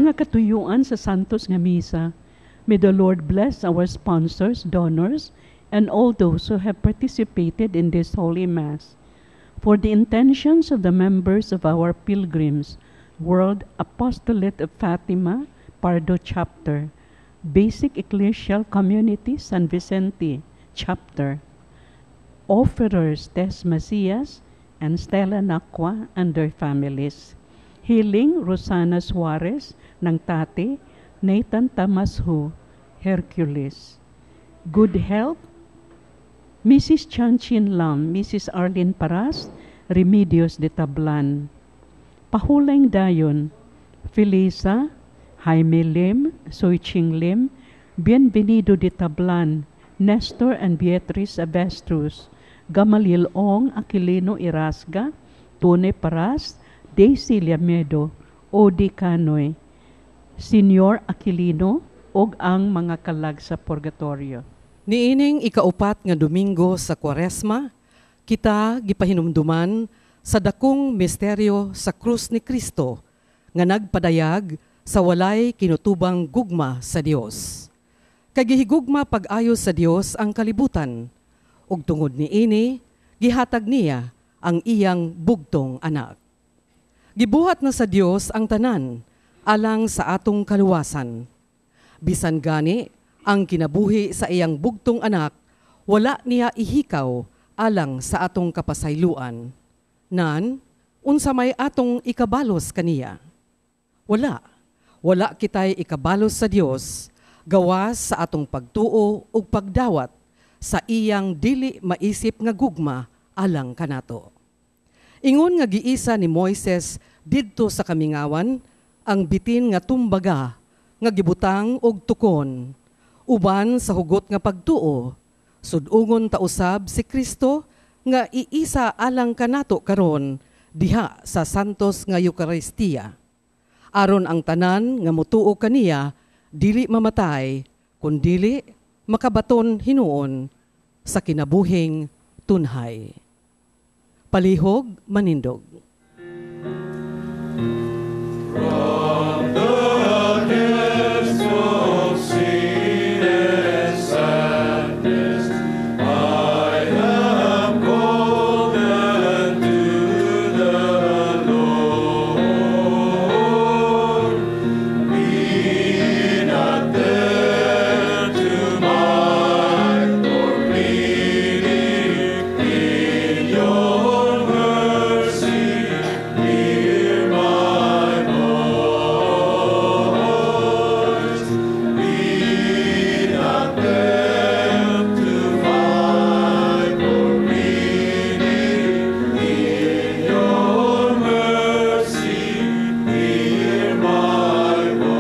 Mga katuyuan sa Santos nga Misa, may the Lord bless our sponsors, donors, and all those who have participated in this Holy Mass. For the intentions of the members of our pilgrims, World Apostolate of Fatima, Pardo Chapter, Basic Ecclesial Community, San Vicente Chapter, Offerers Tess Macias and Stella Nakwa and their families. Healing, Rosana Suarez ng Tate, Nathan Tamashu, Hercules. Good health, Mrs. Chan Chin Lam, Mrs. Arlene Paras, Remedios de Tablan. Pahuleng dayon, Felisa, Jaime Lim, Soy Ching Lim, Bienvenido de Tablan, Nestor and Beatriz Avestruz, Gamaliel Ong, Aquilino Irasga, Tone Paras, Daisy Liamedo, Odi Canoy, Senior Aquilino, ug ang mga kalag sa purgatorio. Niining ikaupat nga Domingo sa Kwaresma, kita gipahinumduman sa dakong misteryo sa krus ni Kristo nga nagpadayag sa walay kinutubang gugma sa Dios. Kay gihigugma pag-ayo sa Dios ang kalibutan, ug tungod niini gihatag niya ang iyang bugtong anak. Gibuhat na sa Dios ang tanan alang sa atong kaluwasan. Bisan gani ang kinabuhi sa iyang bugtong anak, wala niya ihikaw alang sa atong kapasayloan. Nan, unsa may atong ikabalos kaniya? Wala. Wala kitay ikabalos sa Dios, gawas sa atong pagtuo ug pagdawat sa iyang dili maisip nga gugma alang kanato. Ingon nga giisa ni Moises didto sa kamingawan ang bitin nga tumbaga nga gibutang og tukon uban sa hugot nga pagtuo, sud-ungon ta usab si Kristo nga iisa alang kanato karon diha sa Santos nga Eukaristiya. Aron ang tanan nga mutuo kaniya dili mamatay kundili makabaton hinuon sa kinabuhing tunhay. Palihog manindog. From the depths of sin and sadness, I have called unto the Lord. Be not deaf to my poor pleading, in your mercy, hear my voice. Be not deaf to my poor pleading, in your mercy, hear my voice.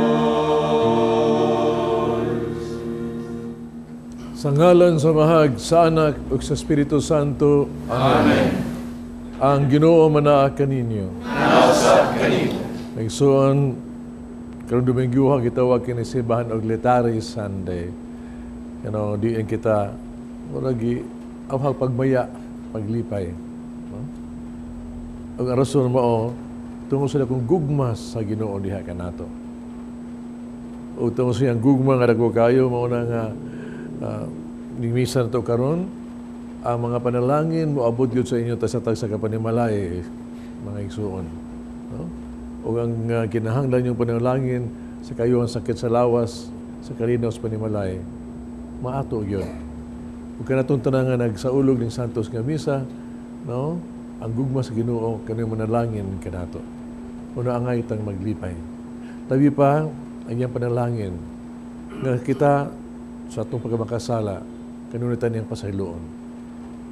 Sa ngalan sa Amahag, sa Anak, ug sa Espiritu Santo. Amen. Ang Ginoo manaa kaninyo. Igsuon, karong Domingo gitawag kini simbahan og Laetare Sunday. Diin kita murag awhag pagmaya, paglipay. No? Ang rason mao tungod sa dakong gugma sa Ginoo diha kanato. O tungod sa iyang gugma nga dako kayo mao na nga ning misa nato karon, ang mga panalangin moabot gyud sa inyo ta sa tagsa ka panimalay, mga igsuon, no? O ang kinahanglan yung panalangin sa kayuhan sakit sa lawas, sa kalinaw sa panimalay, maato gyud. Ug kanatong tanan nga nagsaulog ning Santos nga misa, no? Ang gugma sa Ginoo kaniyong manalangin kanato. Una angay tang maglipay. Labi pa ang iyang panalangin nga kita sa atong pagkamakasala kanunay niyang pasayloon.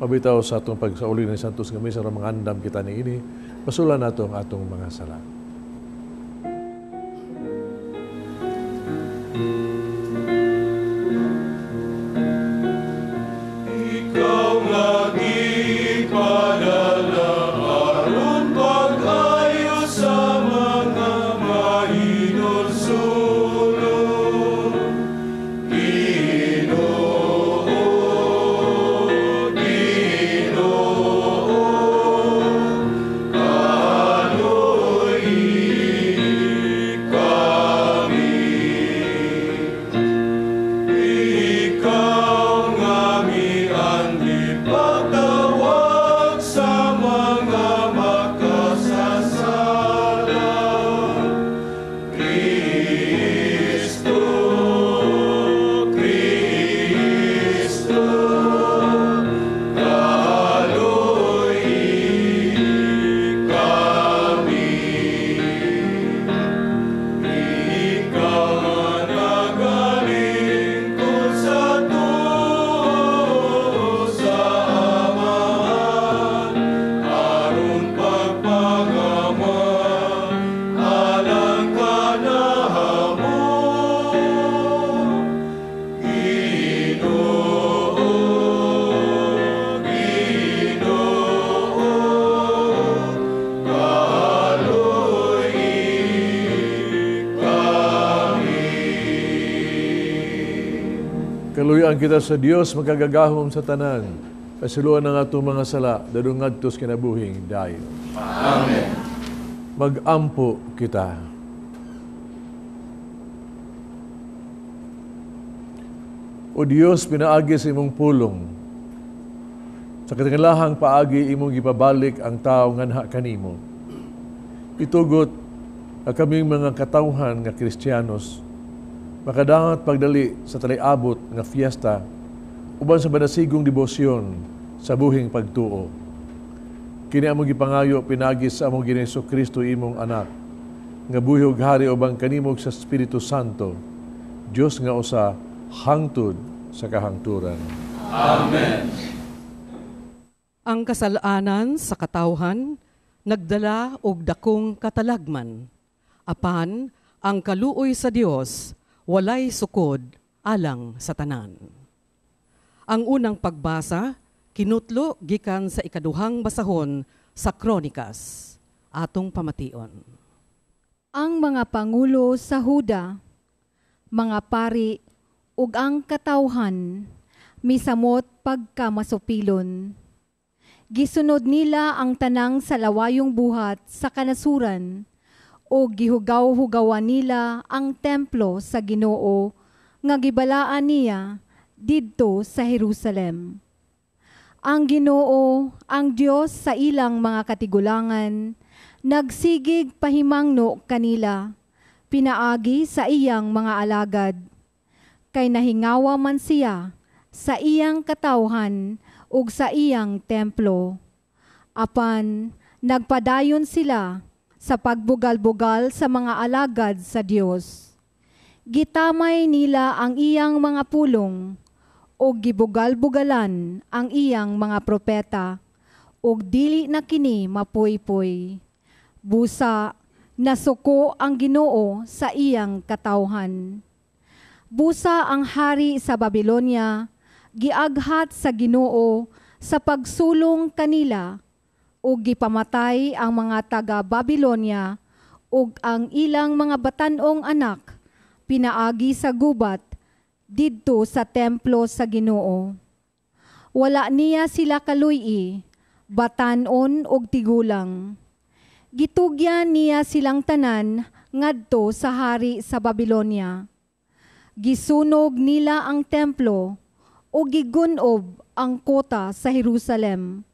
Pabitaw sa atong pagsaulog ng Santos nga misa aron mangandam kita niini, pasulan nato ang atong mga sala. Ikaw nga gipadala aron pag-ayo sa mga mahinulsulon. Ginoo, Ginoo, kaloy. Manalang kita sa Dios makagagahom sa tanan. Pasiluan ang atong mga sala, dadong ngadto sa kinabuhing dayon. Amen. Mag-ampo kita. O Dios, pinaagi sa imong pulong. Sa katingalahang paagi imong gipabalik ang tao nganha kanimo. Itugot ang kaming mga katawhan nga Kristiyanos, makadangat pagdali sa talay-abot nga fiesta uban sa manasigong debosyon sa buhing pagtuo. Kini among gipangayo pinagi sa among Ginoong Hesukristo imong anak, nga buhi ug hari uban kanimo sa Espiritu Santo, Dios nga usa hangtod sa kahangturan. Amen. Ang kasalanan sa katawhan nagdala og dakong katalagman. Apan ang kaluoy sa Dios walay sukod alang sa tanan. Ang unang pagbasa kinutlo gikan sa ikaduhang basahon sa Kronikas. Atong pamation. Ang mga pangulo sa Huda, mga pari ug ang katawhan misamot pagkamasupilon. Gisunod nila ang tanang salawayong buhat sa kanasuran o gihugaw-hugawan nila ang templo sa Ginoo nga gibalaan niya didto sa Jerusalem. Ang Ginoo, ang Dios sa ilang mga katigulangan, nagsigig pahimangno kanila, pinaagi sa iyang mga alagad. Kay nahingawa man siya sa iyang katawhan ug sa iyang templo. Apan nagpadayon sila sa pagbugal-bugal sa mga alagad sa Dios. Gitamay nila ang iyang mga pulong ug gibugal-bugalan ang iyang mga propeta ug dili na kini mapuypuy. Busa nasuko ang Ginoo sa iyang katawhan. Busa ang hari sa Babilonia giaghat sa Ginoo sa pagsulong kanila ug gipamatay ang mga taga-Babilonia ug ang ilang mga batan-ong anak pinaagi sa gubat didto sa templo sa Ginoo. Wala niya sila kaluy-i, batan-on ug tigulang. Gitugyan niya silang tanan ngadto sa hari sa Babilonia. Gisunog nila ang templo ug gigunob ang kota sa Jerusalem,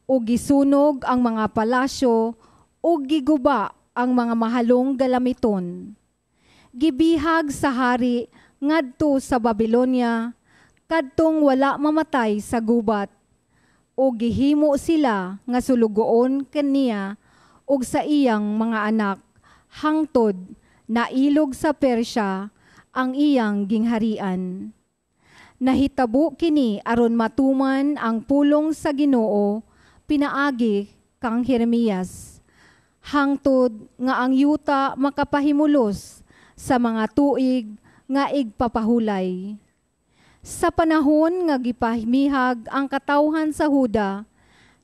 ug gisunog ang mga palasyo ug giguba ang mga mahalong galamiton. Gibihag sa hari ngadto sa Babilonia kadtong wala mamatay sa gubat, ug gihimo sila nga sulugoon kaniya ug sa iyang mga anak hangtod nailog sa Persya ang iyang gingharian. Nahitabo kini aron matuman ang pulong sa Ginoo pinaagi kang Jeremias, hangtod nga ang yuta makapahimulos sa mga tuig nga igpapahulay. Sa panahon nga gipahimihag ang katawhan sa Huda,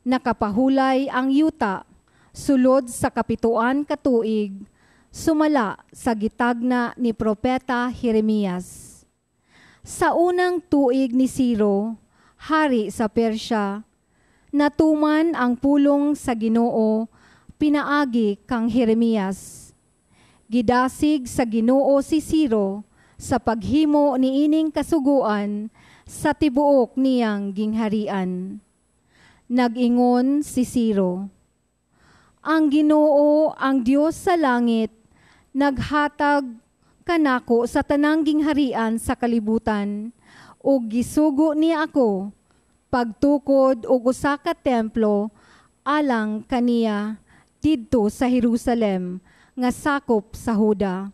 nakapahulay ang yuta sulod sa kapituan ka tuig, sumala sa gitagna ni Propeta Jeremias. Sa unang tuig ni Ciro, hari sa Persya, natuman ang pulong sa Ginoo pinaagi kang Jeremias. Gidasig sa Ginoo si Ciro sa paghimo niining kasuguan sa tibuok niyang gingharian. Nag-ingon si Ciro, "Ang Ginoo, ang Dios sa langit, naghatag kanako sa tanang gingharian sa kalibutan, ug gisugo niya ako pagtukod og usa ka templo alang kaniya didto sa Jerusalem nga sakop sa Huda.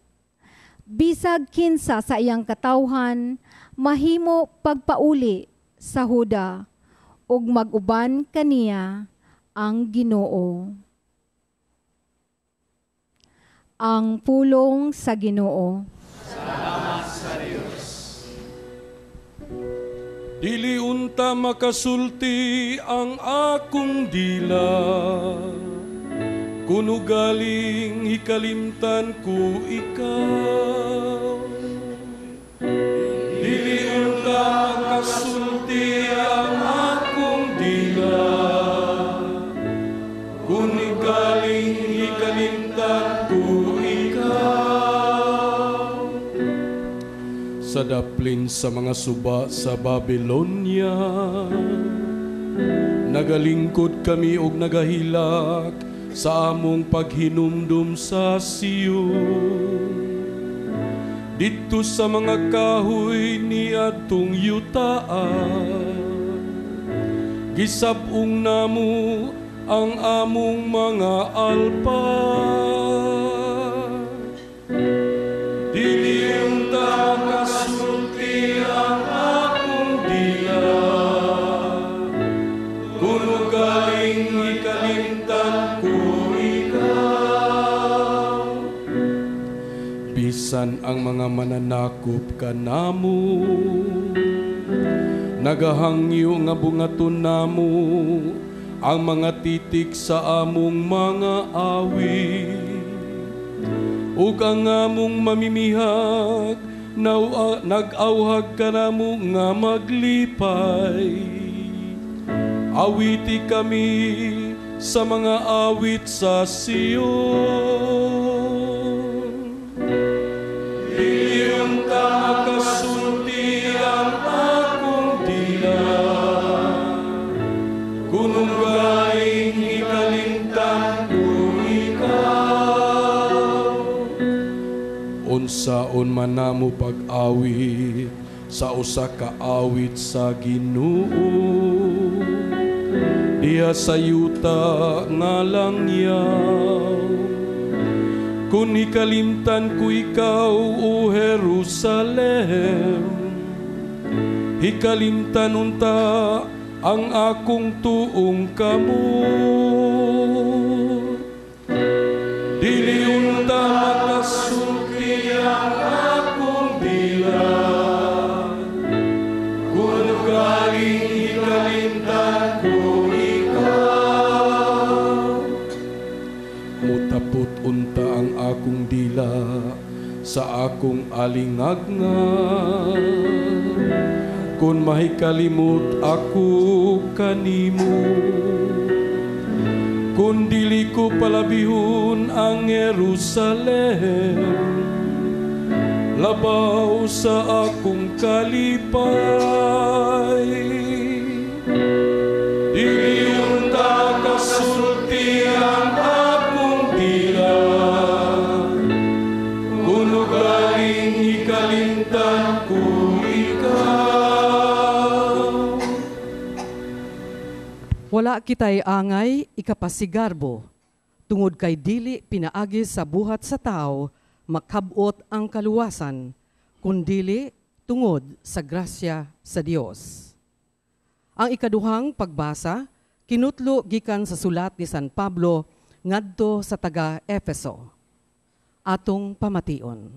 Bisag kinsa sa iyang katawhan mahimo pagpauli sa Huda, ug mag-uban kaniya ang Ginoo." Ang pulong sa Ginoo. Salamat sa Dios. Dili unta makasulti ang akong dila, kuno galing hikalimtan ko ikaw. Dili unta Makasulti ang akong dila, kun ikaling hikalimtan ko ikaw. Sa daplin sa mga suba sa Babylonia, nagalingkod kami og nagahilak sa among paghinumdum sa Sion. Didto sa mga kahoy ni atong yutaan, gisab-ong namo ang among mga alpa. Dili unta makasulti ang akong dila, kun ugaling hikalimtan ko ikaw. Bisan ang mga mananakop kanamo, nagahangyo nga bungaton namo ang mga titik sa among mga awit, ug ang among mamimihag nag-awhag kanamo nga maglipay. Awiti kami sa mga awit sa Sion. Dili unta makasulti ang akong dila, kun ugaling hikalimtan ko ikaw. Unsaon man namo pag-awit sa usa ka awit sa Ginoo, diha sa yuta nga langyaw, kun hikalimtan ko ikaw, o Jerusalem, hikalimtan unta ang akong tuong kamot. Dili unta makasulti ang akong dila, kun ugaling hikalimtan ko ikaw. Mutapot unta ang akong dila sa akong alingagnga, kun mahikalimot ako kanimo. Kun dili ko palabihon ang Jerusalem, labaw sa akong kalipay. Dili unta kasulti ang akong dila, kun ugaling hikalimtan ko ikaw. Wala kitay angay ikapasigarbo, tungod kay dili pinaagi sa buhat sa tao makabot ang kaluwasan, kundili tungod sa grasya sa Dios. Ang ikaduhang pagbasa kinutlo gikan sa sulat ni San Pablo ngadto sa taga Efeso. Atong pamation.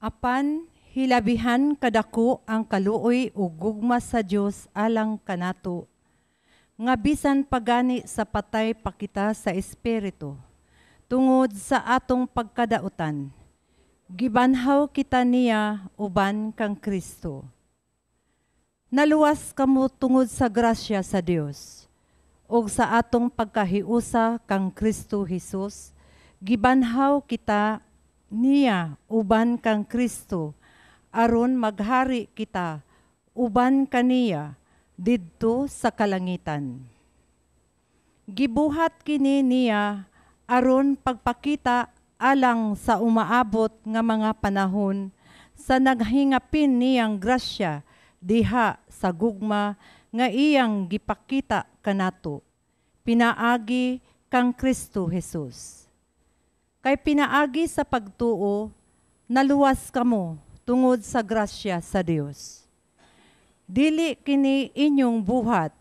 Apan hilabihan kadako ang kaluoy ug gugma sa Dios alang kanato, nga bisan pagani sa patay pa kita sa espiritu, tungod sa atong pagkadautan, gibanhaw kita niya uban kang Kristo. Naluwas kamo tungod sa grasya sa Dios, ug sa atong pagkahiusa kang Kristo Hesus, gibanhaw kita niya uban kang Kristo, aron maghari kita uban kaniya didto sa kalangitan. Gibuhat kini niya aron pagpakita alang sa umaabot nga mga panahon sa naghingapin niyang grasya diha sa gugma nga iyang gipakita kanato pinaagi kang Kristo Hesus. Kay pinaagi sa pagtuo naluwas kamo tungod sa grasya sa Dios. Dili kini inyong buhat,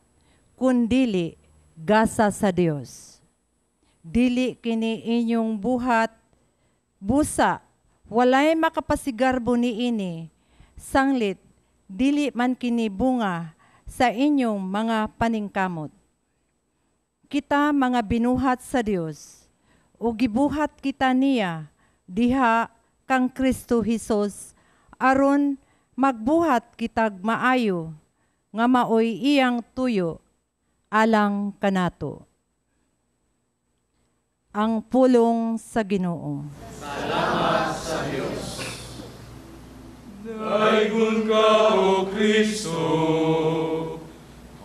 kundili gasa sa Dios. Dili kini inyong buhat, busa, walay makapasigarbo niini, sanglit, dili man kini bunga sa inyong mga paningkamot. Kita mga binuhat sa Dios, o gibuhat kita niya, diha kang Kristo Hesus, aron magbuhat kitag maayo, nga maoy iyang tuyo alang kanato. Ang pulong sa Ginoo. Salamat sa Dios. Daygon ka, O Kristo,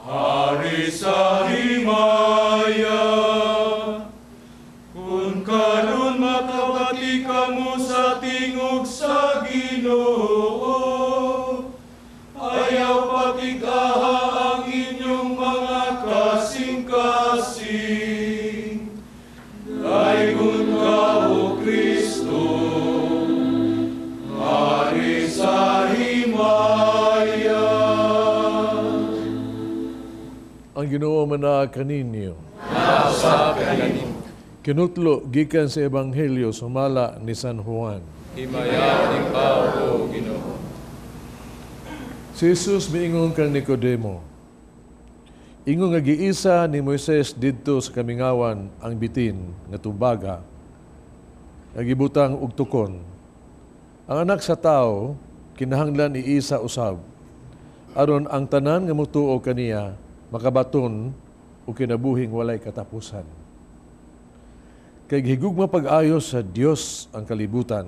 Hari sa himaya. Kung karon makabati kamo sa tingog sa Ginoo, ayaw patig-aha ang inyong mga kasing-kasing. Daygon ka, O Kristo, Hari sa himaya. Ang Ginoo manaa kaninyo. Sa kaninyo. Kinutlo gikan sa Ebanghelyo sumala ni San Juan. Himayaon ikaw, O Ginoo. Si Jesus miingon kang Nicodemo. Ingon nga giisa ni Moises didto sa kamingawan ang bitin nga tumbaga nga gibutang og tukon. Ang anak sa tao kinahanglan iisa usab aron ang tanan nga motuo kaniya makabaton og kinabuhing walay katapusan. Kay gihigugma pag-ayo sa Dios ang kalibutan,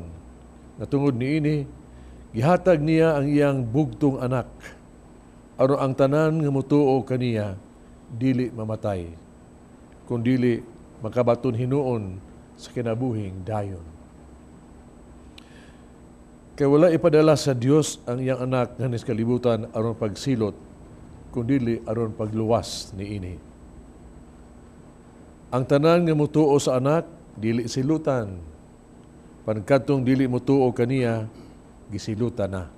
nga tungod niini gihatag niya ang iyang bugtong anak aron ang tanan nga motuo kaniya dili mamatay, kundili makabaton hinuon sa kinabuhing dayon. Kay wala ipadala sa Dios ang iyang anak nganhi sa kalibutan aron pagsilot, kundili aron pagluwas niini. Ang tanan nga motuo sa anak dili silutan, pankadtong dili motuo kaniya gisilutan na.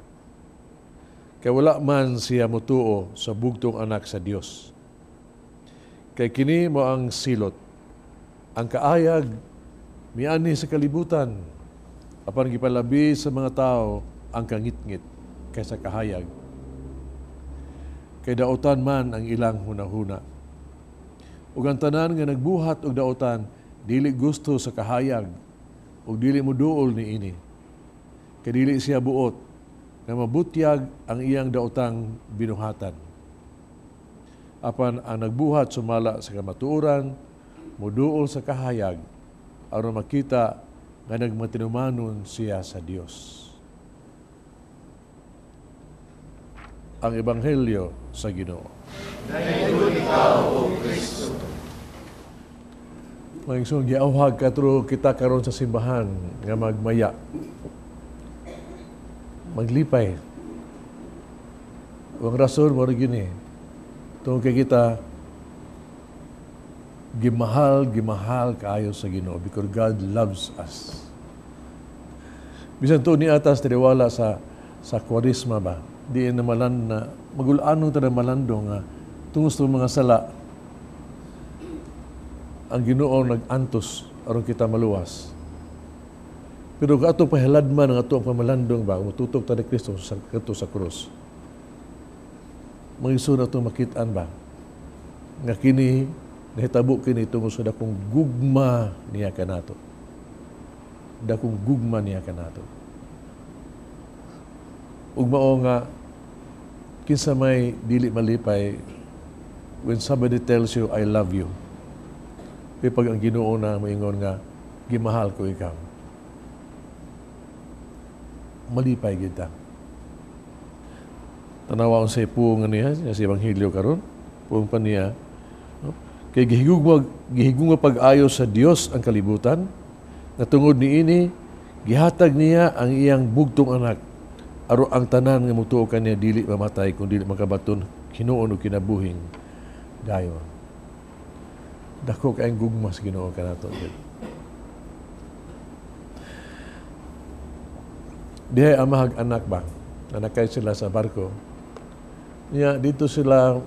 Kay wala man siya motuo sa bugtong anak sa Dios. Kay kini mo ang silot, ang kaayag mianhi sa kalibutan, apan gipalabi sa mga tao ang kangitngit kaysa kahayag. Kay daotan man ang ilang hunahuna. Ug ang tanan nga nagbuhat og daotan dili gusto sa kahayag ug dili moduol niini. Kay dili siya buot nga mabutyag ang iyang daotang binuhatan. Apan ang nagbuhat sumala sa kamatuoran, moduol sa kahayag, aron makita nga nagmatinumanon siya sa Dios. Ang Ebanghelyo sa Ginoo. Daygon ikaw, O Kristo. Mga igsoon, giawhag katro kita karon sa simbahan nga magmaya, maglipay. Ang rason mo rin gini, tungod kay kita gimahal, gimahal kaayo sa Ginoo because God loves us. Bisan tuod ni atas tiriwala sa Kwaresma ba, di na malan na magulanong ta na malandong nga tungod sa mga sala ang Ginoo nag-antos aron kita maluwas. Pero kung ato pahiladman ang ato ang pamalandong ba, mututok ta ni Kristo sa kato sa krus. Mga igsoon, ato makit-an ba nga kini nahitabo kini tungod sa dakong gugma niya kanato. Dakong gugma niya kanato. Ug mao nga kinsa may dili malipay when somebody tells you I love you. Pero pag ang Ginoo na moingon nga gimahal ko ikaw, malipay kita. Tanawa ang sa puong niya, sa Ebanghelyo karon, puong pa niya, no? Kay gihigugma pag-ayo sa Dios ang kalibutan, na tungod niini gihatag niya ang iyang bugtong anak aron ang tanan nga motuo kaniya dili mamatay kun dili makabaton hinuon og kinabuhing dayon. Dako kay ang gugma sa Ginoo kanato. Dihay amahag anak ba? Nanakay sila sa barko. Niya dito sila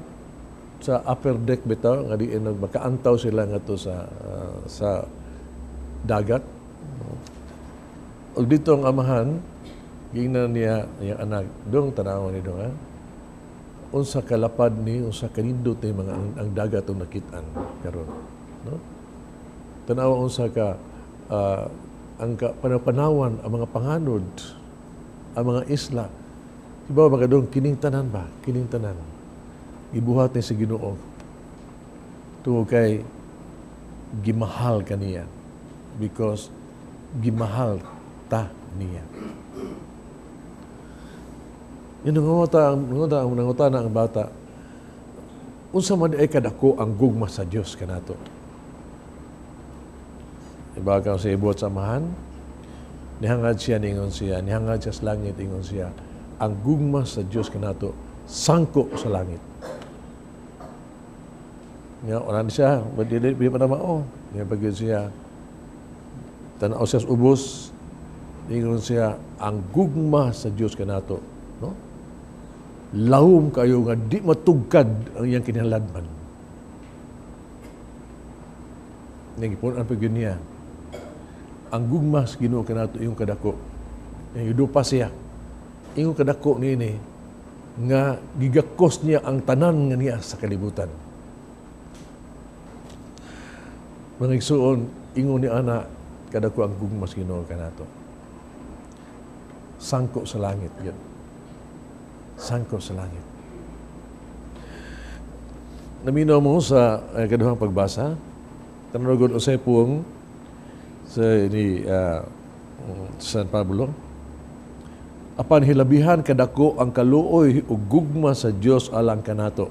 sa upper deck bitaw nga diin makaantaw sila ngadto sa dagat. Ug dito ang amahan giingnan niya iyang anak, dong tan-awon ni dong ha. Unsa kalapad ni, unsa kanindot ni mga ang dagat ang nakit-an karon, no? Tan-awa unsa ka ang panapanawan ang mga panganod, ang mga isla. Iba ba kadong kining tanan ba? Kining tanan. Gibuhat ni sa Ginoo tungod kay gimahal kaniya, because gimahal ta niya. Yung nanguta ang bata, unsa man ay kadako ang gugma sa Dios kanato? Iba ka sa ibuhat sa amahan, nihangad siya, ningon siya, nihangad siya sa langit, ingon siya, ang gugma sa Dios kanato sangko sa langit. Nga, wala na siya, dili pa na mao. Nga pag siya, tanaw siya sa ubos, ingon siya, ang gugma sa Dios kanato, no? Lawom kayo nga di matugkad ang iyang kinaladman. Nagipon ang pag niya. Ang gugma sa Ginoo kanato iyong kadako. Yang idupa siya. Iyong kadako niini nga gigakos niya ang tanan nga niya sa kalibutan. Mga igsuon, ingon ni ana kadako ang gugma sa Ginoo kanato. Sangko sa langit yun. Sangko sa langit. Naminaw mo sa kaduhang pagbasa, tanawgon usay puong sa ni San Pablo. Apan hilabihan kadako ang kaluoy ug gugma sa Dios alang kanato.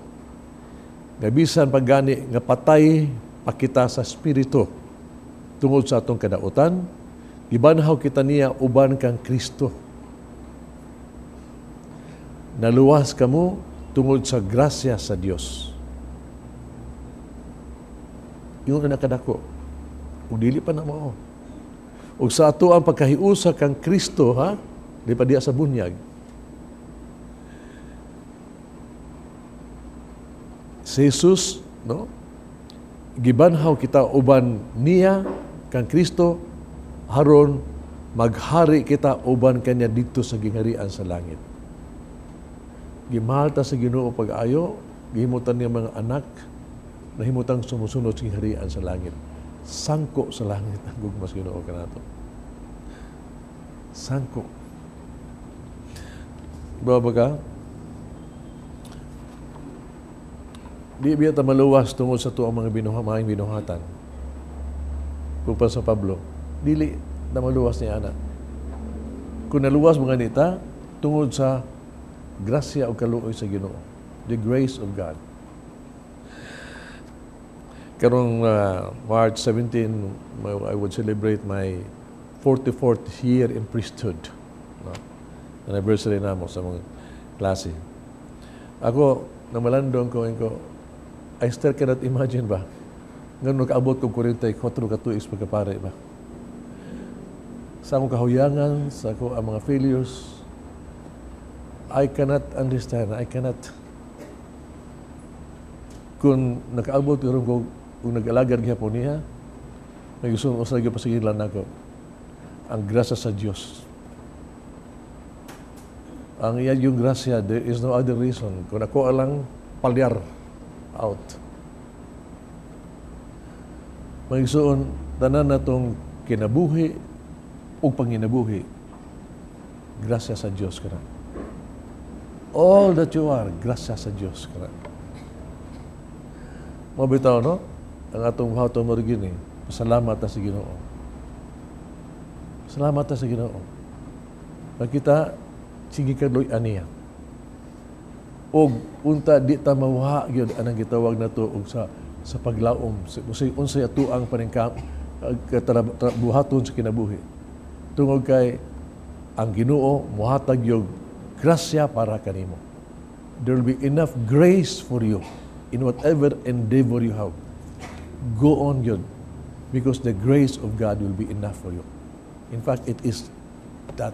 Nga bisan paggani nga patay pakita sa espiritu tungod sa atong kadautan, gibanhaw kita niya uban kang Kristo. Naluwas kamo tungod sa grasya sa Dios. Ingon na kadako. Ug dili pa na mao. Ug sa ato ang pagkahiusa kang Kristo, ha? Di pa diya sa bunyag. Si Jesus, no? Gibanhaw kita uban niya kang Kristo, haron maghari kita uban kanya didto sa gingharian sa langit. Gimahal ta sa Ginoo pag-ayo, gihimutan niya mga anak, nahimutang sumusunod sa gingharian sa langit. Sangko sa langit ang gugma sa Ginoo kanato. Sangko. Ba ka? Di biya ta maluwas tungod sa tuang mga maayong binuhatan. Kung pa sa Pablo, dili na maluwas niya ana. Kung naluwas mga nita, tungod sa grasya o kaluoy sa Ginoo, the grace of God. Karong March 17, I would celebrate my 44th year in priesthood. No? Anniversary namo sa mga klase. Ako, namalandong ko, I still cannot imagine ba? Ngano nakaabot ko 44 ka tuig pagkapare ba? Sa akong kahuyangan, sa ako ang mga failures, I cannot understand, I cannot. Kung nakaabot ko ko, kung nag-alagad gihapon niya, may gusto ko sa pasigilan nako. Ang grasya sa Dios. Ang iya yung grasya, there is no other reason. Kung ako alang palyar out. Magsuon, tanan na tong kinabuhi o panginabuhi, grasya sa Dios ka na. All that you are, grasya sa Dios ka na. Mabitaw, no? Ang atong buhaton mo rin, pasalamat ta sa Ginoo. Salamat ta sa Ginoo. Nakita, sige ka luy-an niya. Og unta di ta mawha gyud anang gitawag nato og sa paglaom, unsay ato ang buhaton sa kinabuhi. Tungod kay ang Ginoo mohatag yung grasya para kanimo. There will be enough grace for you in whatever endeavor you have. Go on yun, because the grace of God will be enough for you. In fact, it is that.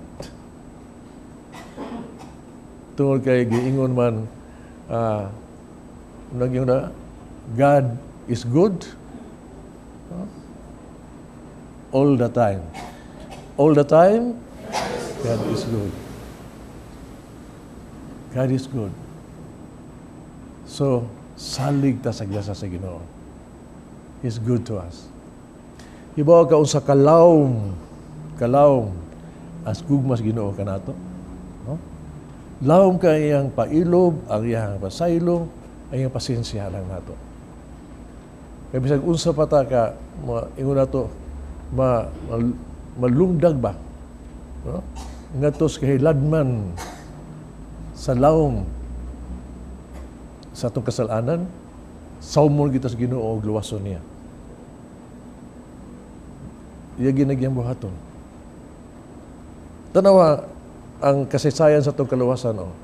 Tungod kay giingon man, na, God is good all the time. All the time, God is good. God is good. So, salig ta sa grasya sa Ginoo. He's good to us. Ibaw ka unsa kalawom, kalawom as gugma sa Ginoo kanato. No? Lawom ka iyang pailob, ang iyang pasaylo, Ang iyang pasensya lang nato. Kaya bisag unsa pa ta ka, ma, ingon nato, malungdag ba? No? Ngadto sa kahiladman sa lawom sa atong kasalanan, sawmon kita sa Ginoo og luwason niya. Iya ginagyang buhaton. Tanawa ang kasaysayan sa atong kaluwasan. Oh.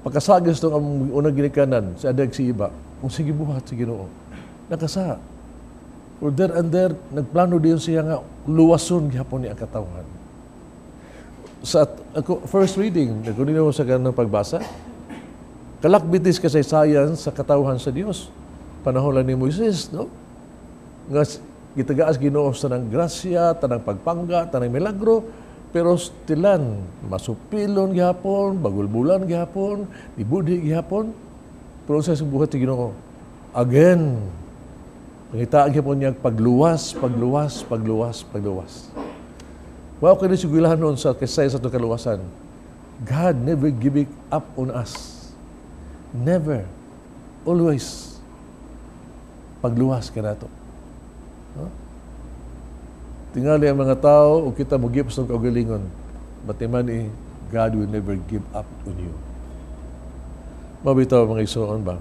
Pagkasagis itong ang unang ginikanan, si Adag si Iba, kung sige buhat sa Ginoo, nakasa. Or there and there, nagplano din siya nga luwason gihapon niya ang katawhan. Sa ako, first reading, nagkunino sa ganang pagbasa, kalakbitis kasaysayan sa katawhan sa Dios. Panahon lang ni Moises, no? Nga gitagaas Ginoo sa tanang grasya, tanang pagpangga, tanang milagro, pero stilan, masupilon gihapon, bagulbulan gihapon, dibudhi gihapon, pero sa buhat sa Ginoo, again, pangita gihapon niya pagluwas, pagluwas, pagluwas, pagluwas. Wa ko ni sigurahan noon sa kasay sa atong kaluwasan. God never giving up on us. Never. Always. Pagluwas ka nato. No? Tingali ang mga tao o kita mo give sa kaugalingon. Batiman eh, God will never give up on you. Mabitaw, mga igsoon ba?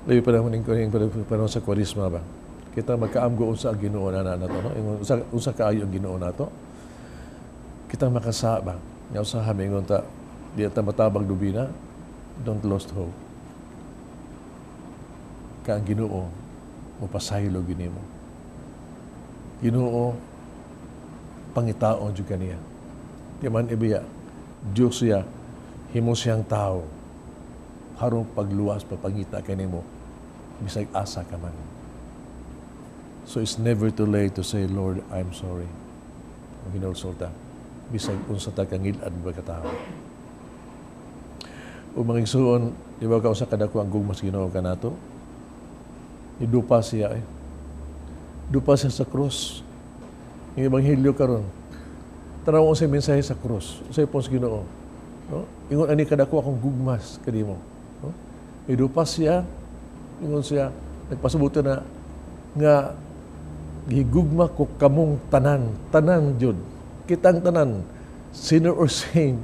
Labi pa naman yung panahon sa Kwaresma ba? Kita magkaamgo unsa ang Ginoo na nato, no? Unsa kaayo ang Ginoo nato. Kita makasaba. Nga usaha mingon ta di ta matabang dubina, don't lost hope. Ka ang Ginoo mopasaylo gini mo. Ginoo pangitaon jud kaniya. Di man ibiya, Diyos siya, himo siyang tao. Harong pagluwas, papangita kanimo, bisag asa ka man. So it's never too late to say, "Lord, I'm sorry." Ang hinulsulta. Bisag unsa ta kangilad ba katao. O mga igsuon, di ba ka usa kadako ang gugma sa Ginoo kanato? Idupa siya eh. Dupa siya sa krus. Ang ebanghelyo karon. Tanaw sa mensahe sa krus. Sa ipon sa Ginoo. No? Ingon ani kadako akong gugmas kanimo. No? Idupa siya, ingon siya, nagpasabot na nga gigugma ko kamong tanan, tanan jud. Kitang tanan, sinner or saint.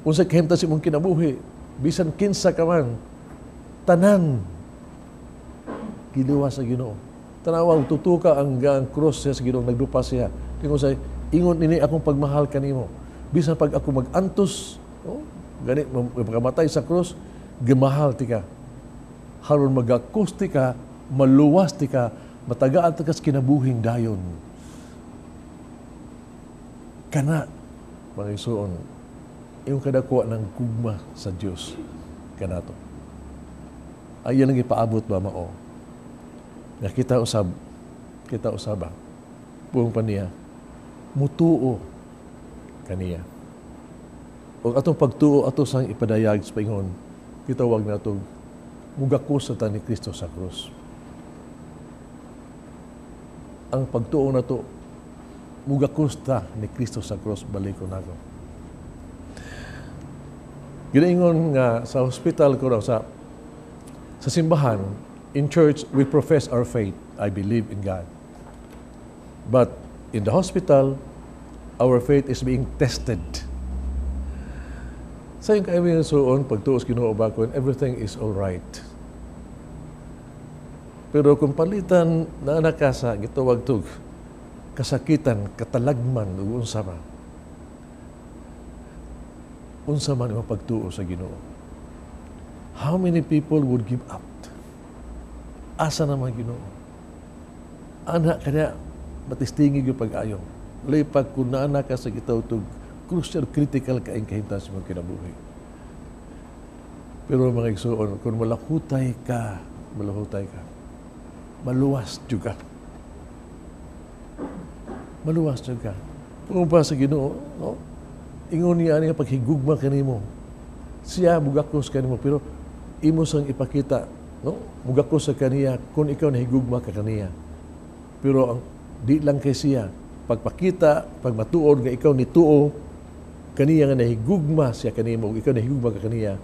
Unsa kahimtang sa imong kinabuhi, bisan kinsa ka man, tanan giluwas sa Ginoo. Tanawa tutuka ang cross siya sa Ginoo, nagdupa siya. Ingon sa ingon ini akong pagmahal kanimo. Bisan pag ako mag-antos, oh, gani pagkamatay sa cross, gimahal tika. Haron magakos tika, maluwas tika, matagaan ta kas kinabuhing dayon. Kana, mga igsoon, yung kadakuha ng gugma sa Dios kanato. Ay yan ang ipaabot ba mao? Nga kita usab ba, buong pa niya, mutuo kaniya. O atong pagtuo ato sang ipadayag sa paingon, kita wag nato mugakos sa ta ni Kristo sa krus. Ang pagtuo nato mugakos ta ni Kristo sa krus, baliko nako. Ginaingon nga sa hospital ko raw, sa simbahan, in church we profess our faith. I believe in God. But in the hospital, our faith is being tested. Sa iyong kaibigan suon, pagtuos Ginoo ba when everything is all right. Pero kung palitan na naka sa gitawag tug kasakitan, katalagman, ug unsa pa. Unsa man imong pagtuo sa Ginoo. How many people would give up? Asa naman Ginoo? Ana kanya matistingi gyud pag-ayo. Lipag kung naana ka sa gitawag tug crucial, critical kaing kahimtang sa imong kinabuhi. Pero mga igsoon, kung malahutay ka, malahutay ka, maluwas jud ka. Maluwas jud ka. Kung pa sa Ginoo, no? Ingon niya niya paghigugma kanimo. Siya mugakos kanimo, pero imo sang ipakita, no? Mugakos sa kaniya kung ikaw nahigugma ka kaniya. Pero ang di lang kay siya pagpakita, pag matuod nga ikaw nituo kaniya nga nahigugma siya kanimo, ug ikaw nahigugma ka kaniya,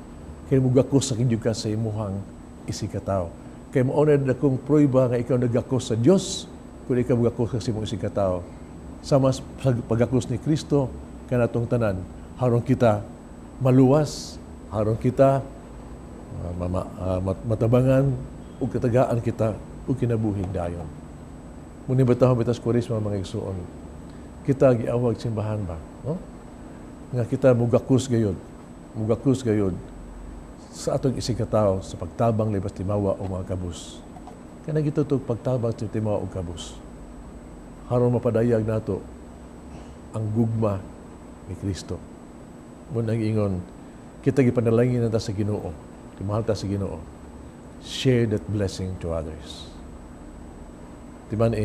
Kay mugakos sa kinyo ka sa imuhang isigkatawo. Kay mao na dakong prueba nga ikaw nagakos sa Dios kung ikaw mugakos ka sa imong isigkatawo. Sama sa pagakos ni Kristo kanatong tanan, haron kita maluwas, haron kita matabangan ug katagaan kita ug kinabuhing dayon. Muni batahon bitas Kwaresma mga igsuon. Kita giawag simbahan ba, no? Nga kita mugakos gayod sa atong isigkatawo sa pagtabang libas timawa o mga kabus. Kanang gitutog pagtabang sa timawa o kabus. Haron mapadayag nato ang gugma ni Kristo. Munang ingon, kita gipanalangin na ta sa Ginoo. Timahal ta sa Ginoo. Share that blessing to others. Timan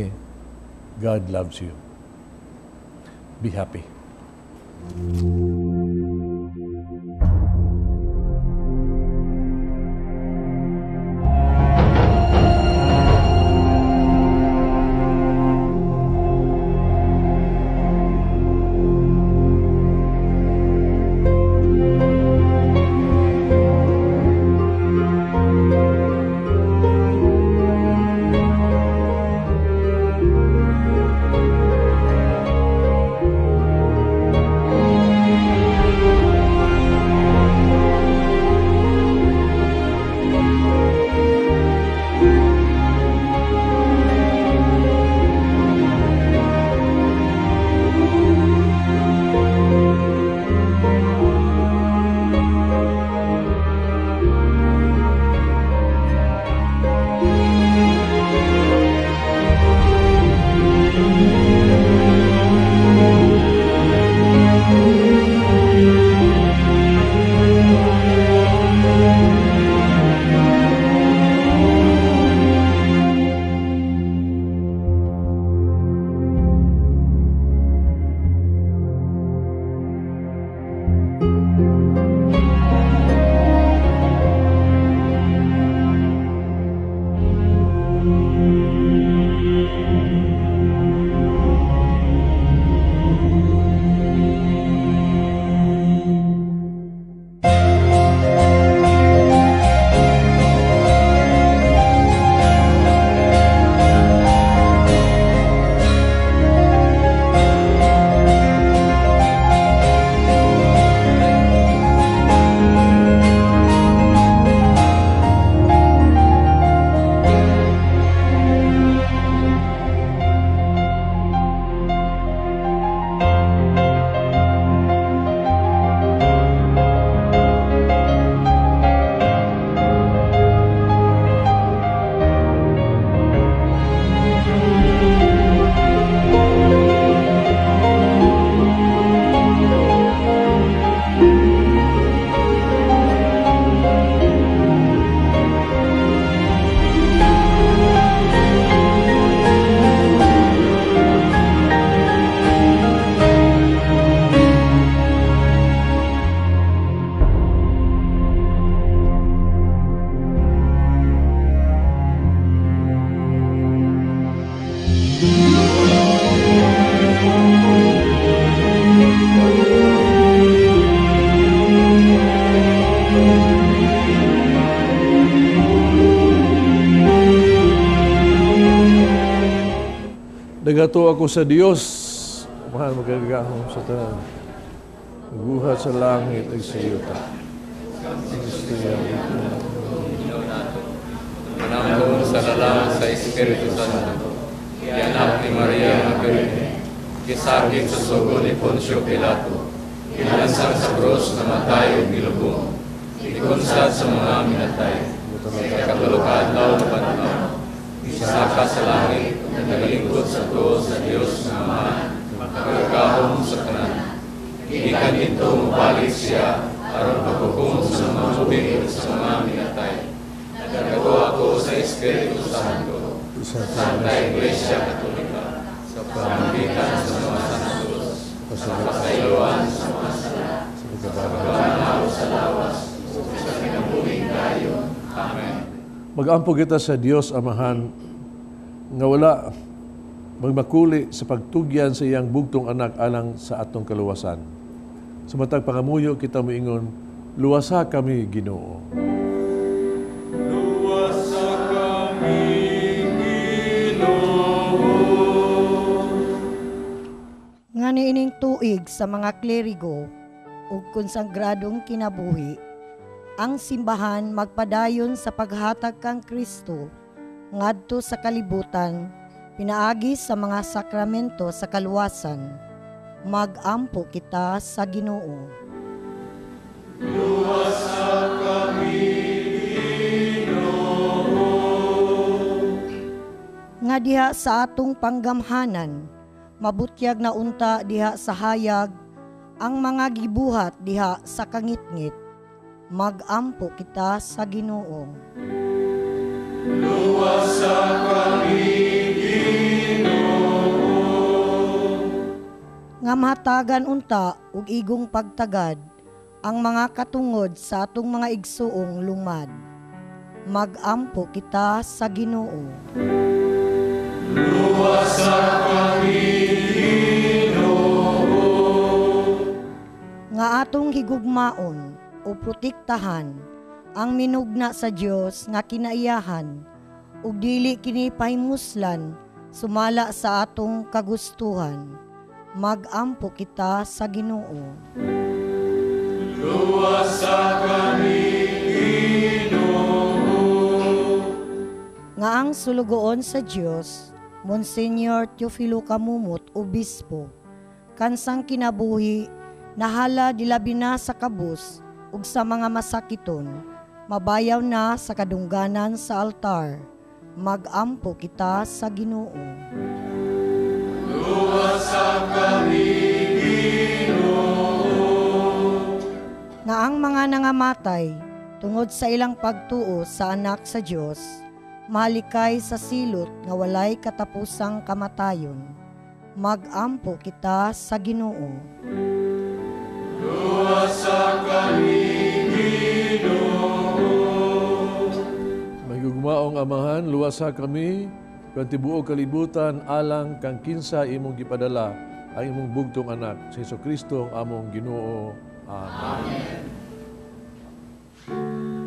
God loves you. Be happy. Nagato ako sa Dios, mahal magagahom sa tanan. Naguhat sa langit ug sa yuta. Manamong sa lalang sa Espiritu Santo, gianak ni Maria nga Birhen, gisakit sa sugo ni Poncio Pilato, gilansang sa krus, namatay ug gilubong, gikunsad sa mga minatay, sa ikatulo ka adlaw nabanhaw, gisaka sa langit, nagalingkod sa tuo sa Dios nga Ama, makagagahom sa tanan. Gikan didto mobalik siya aron paghukom sa mga buhi ug sa mga minatay. Nagatuo ako sa Espiritu Santo, sa Santa Iglesia Katolika, sa pamamagitan sa mga santos, sa pasayloan sa mga sala, sa pagbanhaw sa lawas, ug sa kinabuhing dayon. Amen. Mag-ampo kita sa Dios Amahan nga wala magmakuli sa pagtugyan sa iyang bugtong anak alang sa atong kaluwasan. Sa matag pangamuyo kita moingon, Luwasa kami, Ginoo. Luwasa kami, Ginoo. Nga niining tuig sa mga klerigo ug konsagradong kinabuhi, ang simbahan magpadayon sa paghatag kang Kristo ngadto sa kalibutan pinaagi sa mga sakramento sa kaluwasan. Magampo kita sa Ginoo. Luwasa kami, Ginoo. Nga diha sa atong panggamhanan, mabutyag na unta diha sa hayag ang mga gibuhat diha sa kangitngit. Magampo kita sa Ginoo. Luwasa kami, Ginoo. Nga mahatagan unta ug igong pagtagad ang mga katungod sa atong mga igsuong lumad. Magampo kita sa Ginoo. Luwasa kami, Ginoo. Nga atong higugmaon o protektahan ang minugna sa Dios nga kinaiyahan ug dili kini pahimuslan sumala sa atong kagustuhan. Magampo kita sa Ginoo. Luwasa kami, Ginoo. Nga ang sulugoon sa Dios, Monsignor Teofilo Camomot, Obispo, kansang kinabuhi nahala dilabi na sa kabus ug sa mga masakiton, mabayaw na sa kadungganan sa altar. Magampo kita sa Ginoo. Luwasa kami, Ginoo. Nga ang mga nangamatay tungod sa ilang pagtuo sa anak sa Dios, malikay sa silot nga walay katapusang kamatayon. Magampo kita sa Ginoo. Luwasa kami, Ginoo. Mahigugmaong Amahan, luwasa kami, kang tibuok kalibutan alang kang kinsa imong gipadala ang imong bugtong anak, si Jesucristo ang among Ginoo. Amen. Amen.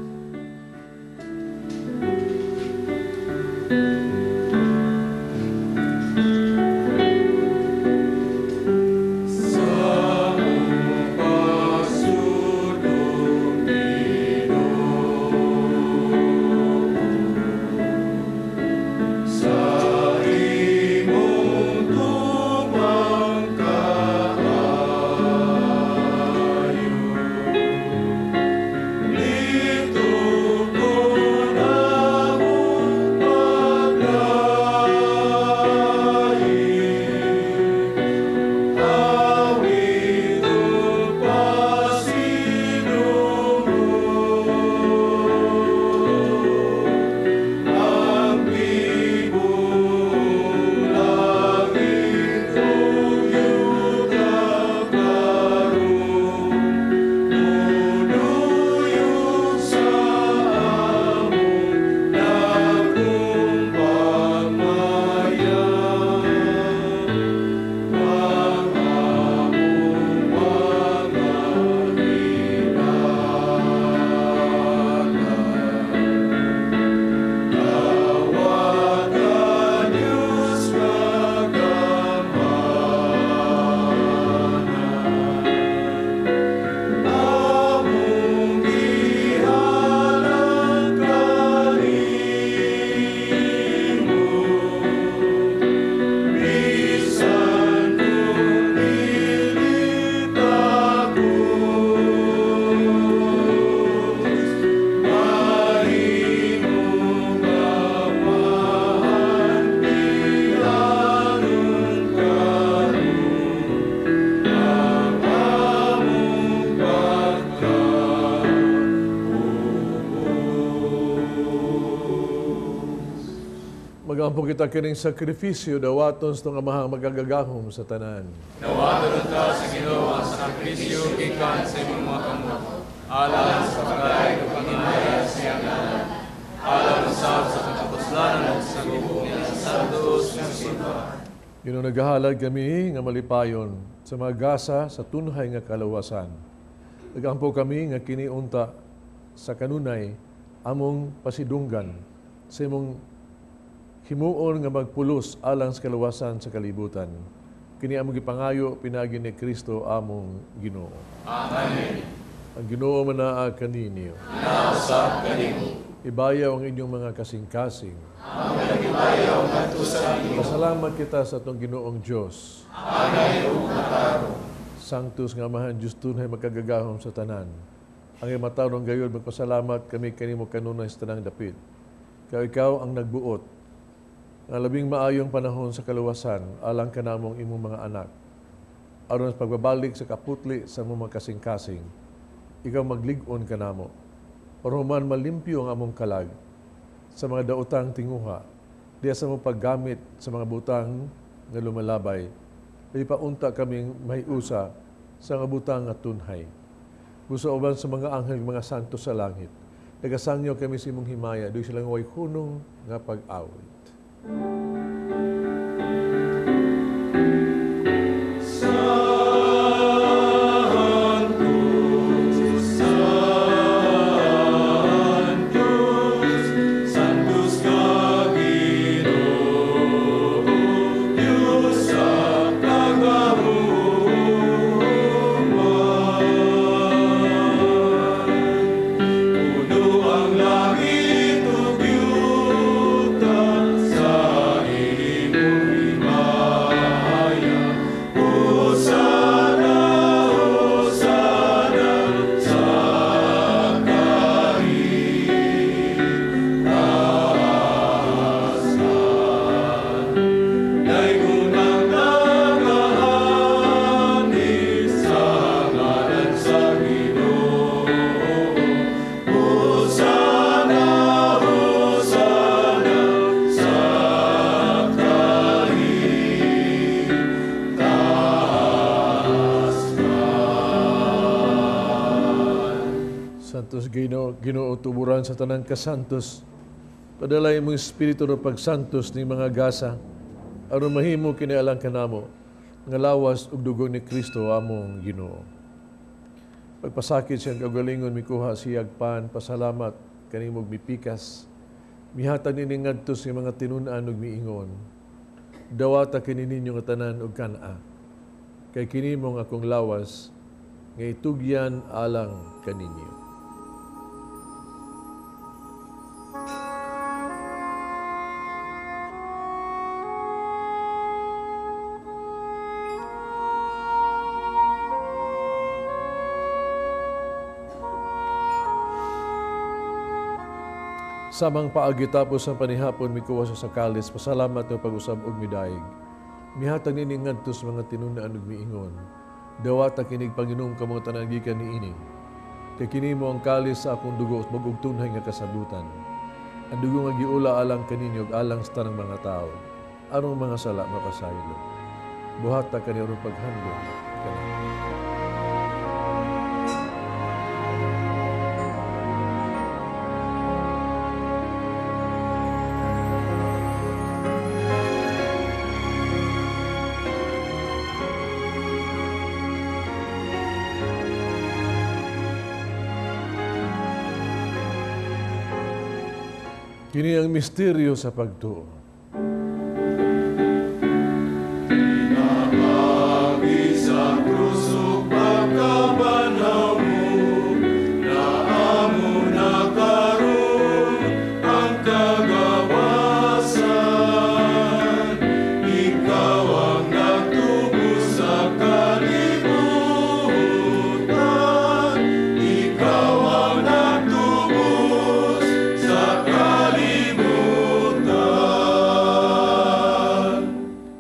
Magampo kita kining sakripisyo, dawaton sa itong amahang magagagahom sa tanan. Dawaton ta sa Ginoo ang sakripisyo gikan sa imong mga kamot, alang sa pagay ug panghinaya sa iyang ngalan, alang usab sa katapuslanan sa tibuok nila sa santos nga simbahan. Ginoo, naghahalad kami nga malipayon sa mga gasa sa tunhay nga kalawasan. Nagampo kami nga kini unta sa kanunay among pasidunggan sa imong himuon nga magpulos alang sa kaluwasan sa kalibutan. Kini among gipangayo pinaagi ni Kristo among Ginoo. Amen. Ang Ginoo manaa kaninyo. Nausab kanimo. Ibayaw ang inyong mga kasing-kasing. Among nagibayaw ngadto sa Ginoo. Pasalamat kita sa atong Ginoong Dios. Angay ug matarong. Sanctus nga Amahan Dios tunay makagagahom sa tanan. Ang matarong gayud magpasalamat kami kanimo kanunay sa tanang dapit. Kay ikaw ang nagbuot nga labing maayong panahon sa kaluwasan alang kanamong imong mga anak. Aron sa pagbabalik sa kaputli sa among mga kasing-kasing, ikaw maglig-on kanamo. Aron man malimpyo ang among kalag sa mga daotang tinguha, diya sa among paggamit sa mga butang nga lumalabay, di paunta kaming mahiusa sa mga butang nga tunhay. Busa uban sa mga anghel, mga santo sa langit, nagasangyo kami sa imong himaya, doy silang way hunong nga pag-awit. Santos Ginoo, Ginoo tuburan sa tanang kasantos. Padala imong espiritu ng pagsantos ni mga gasa aron mahimo kini alang kanamo nga lawas ug dugo ni Kristo among Ginoo. Pagpasakit siyang kaugalingon mikuha siyag pan, pasalamat kanimog mipikas. Mihatag nini ngadto sa mga tinun-an ug miingon. Dawata kini ninyo nga tanan ug kan-a. Kay kini mong akong lawas nga itugyan alang kaninyo. Samang paagi tapos ang panihapon, mikuha sa kalis, pasalamat ng pag-usab og midayeg. Mihatag nini ngadto sa mga tinun-an ug miingon. Dawata kinig Panginoong kamo tanan gikan niini. Kay kini mo ang kalis sa akong dugo bag-ong tunhay nga kasabutan. Ang dugo nga giula alang kaninyo ug alang sa tanang mga tawo. Aron mga sala mapasaylo. Buhata kani aron paghandom kanamo. Kini ang misteryo sa pagtuo. Pinapagi sa krus ug pagkabanhaw mo, na amo na karon ang kagawasan. Ikaw ang nagtubos sa kalibutan, ikaw ang nagtubos sa kalibutan.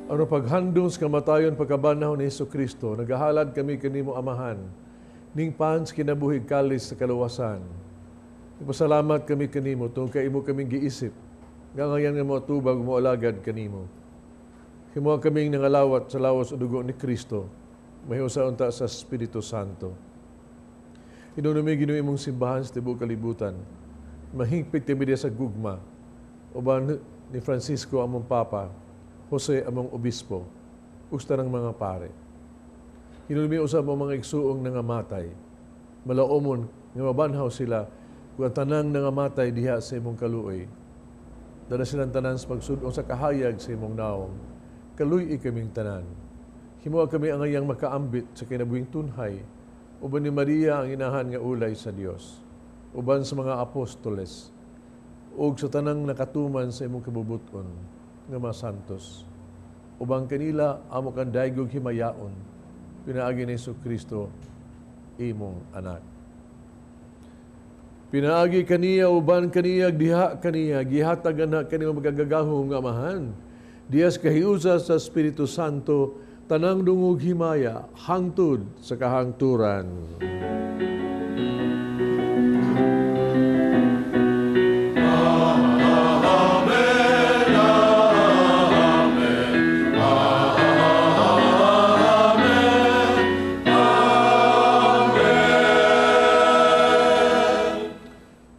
Aron paghandong sa kamatayon pagkabanhaw ni Hesukristo, nagahalad kami kanimo Amahan, ning pans kinabuhi kalis sa kaluwasan. Nagpasalamat kami kanimo tungod kay imo kaming giisip, nga ngayan nga moatubag moalagad kanimo. Himoa kaming nangalawat sa lawas o dugo ni Kristo, mahiusa unta sa Espiritu Santo. Hinunumi Ginoo imong simbahan sa tibuok kalibutan. Mahingpit kami diya sa gugma, uban ni Francisco among Papa, Jose among Obispo, ug sa tanang mga pare. Hinulmi usab ang mga igsuong nangamatay. Malaumon nga mabanhaw sila kung ang tanang nangamatay diha sa imong kaluoy. Dala silang tanan sa pagsud-ong sa kahayag sa imong naong. Kaluy-i kaming tanan. Himoa kami ang angayang makaambit sa kinabuhing tunhay. Uban ni Maria ang inahan nga ulay sa Dios. Uban sa mga apostoles. Ug sa tanang nakatuman sa imong kabubuton nga mga santos. Ubang kanila amo kang daygog himayaon. Pinaagi ni Jesu Kristo, imong anak. Pinaagi kaniya, uban kaniya, diha kaniya, gihatag ana kanimo magagagahom nga Amahan. Dias kahiusa sa Espiritu Santo, tanang dungog himaya, hangtod sa kahangturan.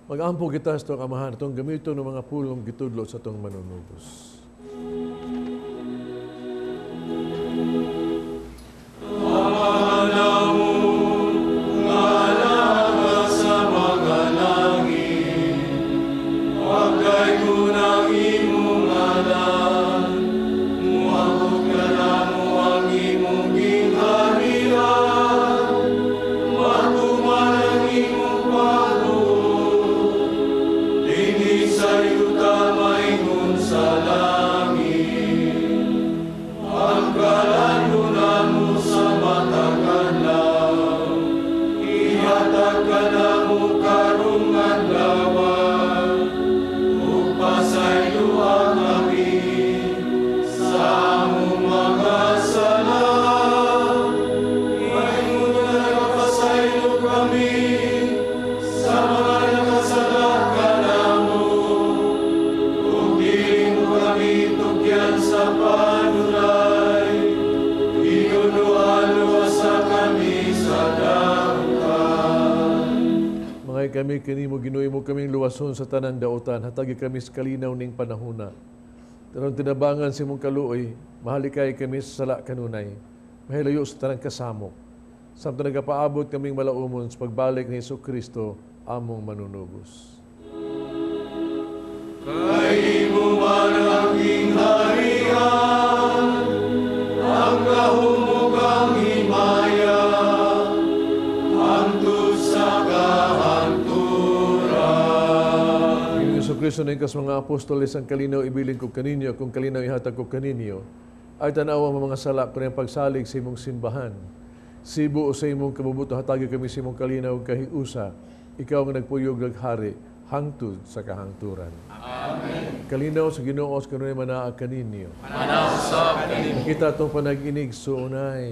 Mag-ampo kita sa itong Amahan, itong gamiton ng mga pulong gitudlo sa itong manunubos. Kami kanimo Ginoo mo kaming luwason sa tanang dautan, hatagi kami sa kalinaw ning panahuna. Tanong tinabangan sa imong kaluoy, mahalikay kami sa sala kanunay, mahilayo sa tanang kasamok. Samtang nagapaabot kaming malaumon sa pagbalik ni Hesus Kristo, among manunubos. Kay imo man ang gingharian, ang kahumog ang himaya, hangtod sa kahangturan. Hesus Kristo na ingkas mga apostoles, ang kalinaw ibilin ko kaninyo, kung kalinaw ihatag ko kaninyo, ay tanawa ang mga sala ko ng pagsalig sa imong simbahan. Sibo o sa imong kabubuto, hatagi kami sa imong kalinaw kahiusa, ikaw ang nagpuyog naghari, hangtod sa kahangturan. Amen. Kalinaw sa Ginoo sa kanunay manaa kaninyo. Manaw sa kaninyo. Kita itong panag-inig suunay.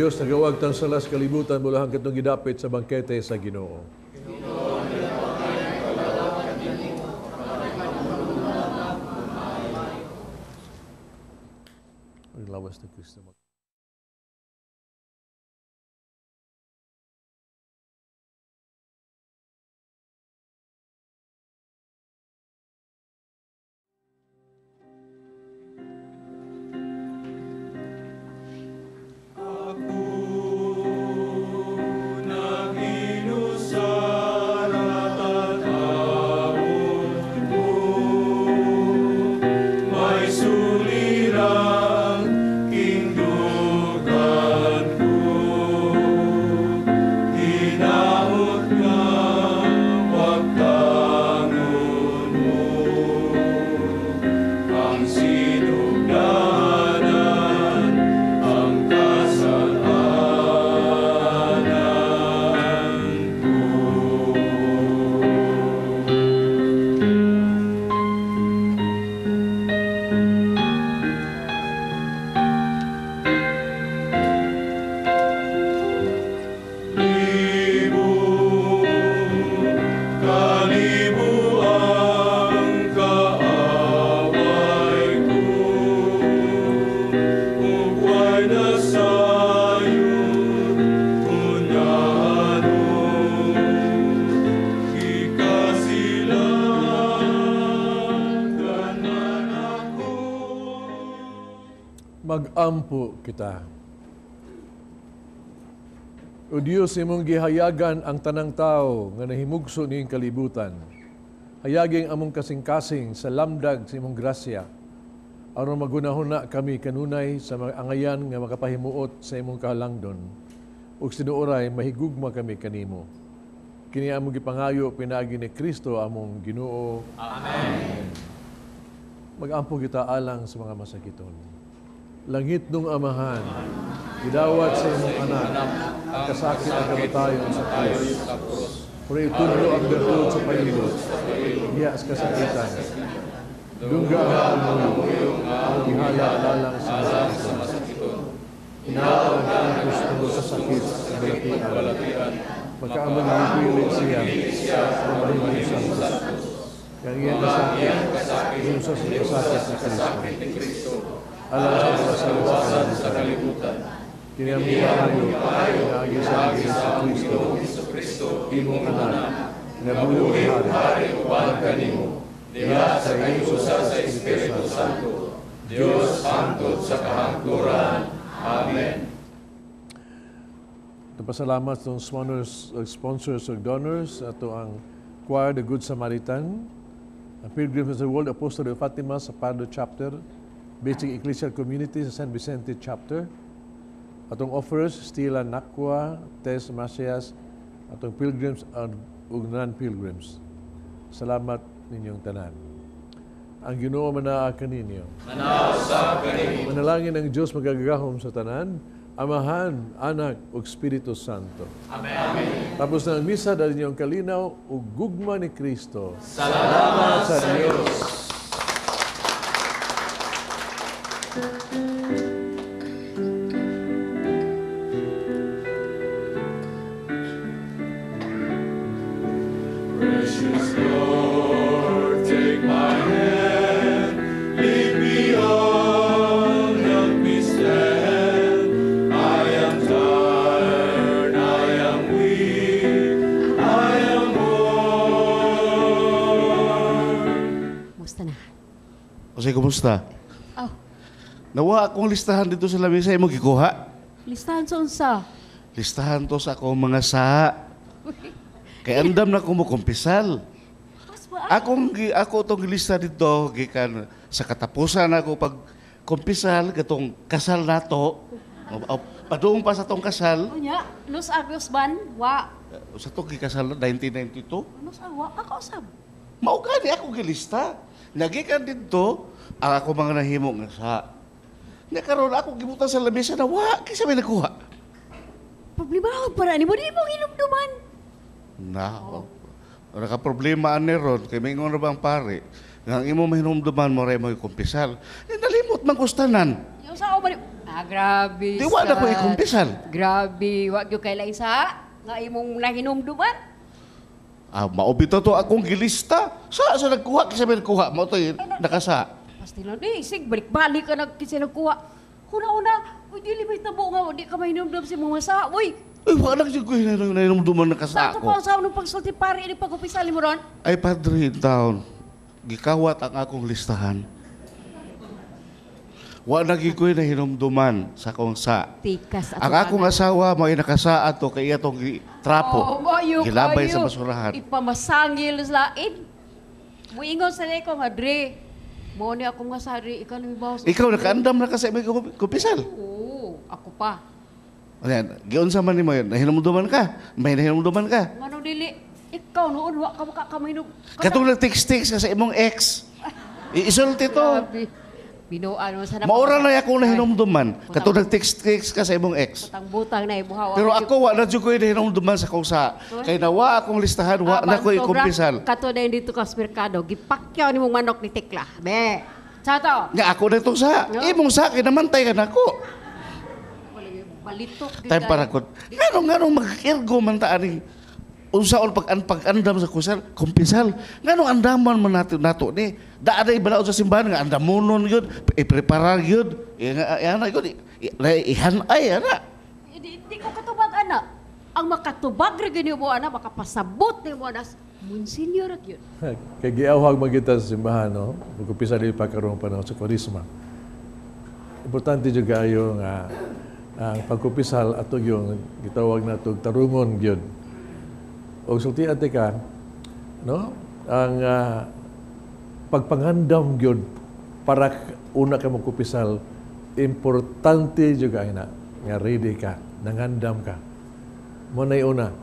Dios, nagawag tang salas kalibutan, mulahan katong gidapit sa bangkete sa Ginoo. Ang lawas ni Kristo. Magampo kita. O Dios, imong gihayagan ang tanang tao nga nahimugso niing kalibutan. Hayaging among kasing-kasing sa lamdag sa imong grasya. Aron magunahuna kami kanunay sa mga angayan nga makapahimuot sa imong kahalangdon. Ug sinuoray mahigugma kami kanimo. Kini among gipangayo pinaagi ni Kristo among Ginoo. Amen. Magampo kita alang sa mga masakiton. Langit nung Amahan, gidawat sa imong anak, ang kasakit ang kamatayon sa krus. Pero itudlo ang bertud sa palibot, diya sa kasakitan. Dungga ang amuyo, ang gihala lalang sa masakiton. Hinaot ang krus tungod sa sakit sa balatian. Pagkaamang gipili siya, ang mahimong santos. Kaya iyang kasakit, sa kasakit ni Kristo. Alang sa kawasan sa kalibutan. Kini ang gipangayo, pinaagi sa Jesu Kristo, imong anak, nga buhi hari uban kanimo, diha sa kayusa sa Espiritu Santo, Dios hangtod sa kahangturan. Amen. Pasalamat sa sponsors ug donors ato ang Choir the Good Samaritan, ang Pilgrims of the World Apostle of Fatima sa Pardo Chapter, Basic Ecclesial Community sa San Vicente Chapter, atong offers Stila Nakwa, Tess Macias, atong pilgrims ug non-pilgrims. Salamat ninyong tanan. Ang Ginoo manaa kaninyo. Manaa usab kanimo. Manalangin ang Dios magagahom sa tanan, Amahan, Anak ug Espiritu Santo. Amen. Tapos na ang misa, dali niyo ang kalinaw ug gugma ni Kristo. Salamat sa Dios. Precious Lord, take my hand, lead me on, help me stand. I am tired, I am weak, I am worn. Musta na? Kasi kumusta? Oh. Nawa akong listahan dito sa lamesa, imo gikuha. Listahan sa unsa? Listahan to sa akong mga saha. Kay andam na ko mo kumpisal. Ako tong gilista dito gikan sa katapusan ako pag kumpisal katong kasal nato. Padung pa sa tong kasal. Unya, Los Agos ban wa. Sa tong gikasal 1992. Los wa ako usab. Mao gani ako gilista. Nagikan didto ang ako mga nahimo nga sa. Nya karon ako gibutan sa lamesa na wa kinsa may nagkuha. Problema para nimo di mo hinumduman. Na, oh. Naka problema ani ron kay maingon ra bang pare nga ang imo mahinumduman mo ra mo kumpisal. Nalimot man kustanan. Yung sa ako ba Ah, grabe. Di wa na ko ikumpisal. Grabe, wa gyud kay lain sa nga imong nahinumduman. Ah, mao bitaw to akong gilista. Sa sa nagkuha kasi may nagkuha mo to nakasa. Pastila ni sig balik-balik ka nag kasi nagkuha. Una-una, uy dili may tabo nga di ka mahinumdum sa imong sa. Uy, Uy, wala jud ko hinumduman nakasa sa ako. pa sa nung pagsulti pare ini pag-umpisal mo ron? Ay, padre, in town, gikawat ang akong listahan. Wa na gyud ko nahinumduman sa akong sa. Tikas Ang akong asawa may nakasa ato kay iya tong trapo. Oh, mayo Gilabay kayo. sa basurahan. Ipamasangil sa lain. Muingon sa ko nga dre. Mo ni ako nga sa dre, ikaw na mibaw sa. Ikaw nakaandam na ka sa imong kumpisal. Oo, ako pa. Ayan, giunsa man nimo yun, nahinumduman ka. May nahinumduman ka. Ngano dili? Ikaw noon wa ka makakamahinog. Katong nag-text-text ka sa imong ex. Isulti to. Grabe. Binuan mo sa Maura na akong nahinumduman. Katong nag-text-text ka sa imong ex. Butang-butang na ibuhaw. Pero ako wa na jud ko nahinumduman sa kong sa. Kay nawa akong listahan, wa na ko ikumpisal. Kato na dito ka sa merkado, gipakyaw ni mong manok ni Tekla. Be. Sa to. Nga ako na itong sa. No. Imong sa kinamantay ka nako. Balitok. Time para ko. Nganong mag-ergo man ta aning unsaon pag pag-andam sa kusal, kumpisal. Nganong andaman man nato nato ni. Daan na ibalaod sa simbahan nga andamonon gyud, ipreparar gyud, ana gyud, ihanay ana. Di ko katubag ana. Ang makatubag ra gyud mo ana, makapasabot nimo ana. Monsignor ra gyud. Kay giawhag man kita sa simbahan, no? Magkumpisal dili pa karong panahon sa Kwaresma. Importante jud kaayo nga ang pagkumpisal ato yung gitawag nato tarungon gyud. Og sultian ka, no? Ang pagpangandam gyud para una ka magkumpisal, importante jud kaayo na nga ready ka, nangandam ka. Mo nay una.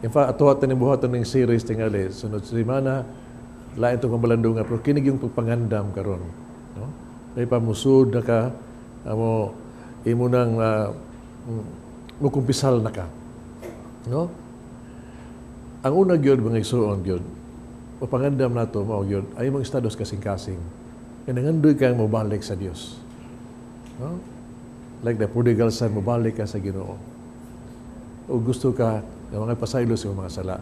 In fact, ato ato ning buhaton ning series tingali sunod semana lain tong pambalandungan pero kini yung pagpangandam karon, no? May pamusod na ka, amo imo nang mukumpisal na ka, no? Ang una gyud mga igsuon gyud, mapangandam nato mao gyud ay imong estado sa kasing-kasing. Kay nangandoy kang mobalik sa Dios. No? Like the prodigal son, mobalik ka sa Ginoo. O gusto ka nga mga pasaylo sa imong mga sala,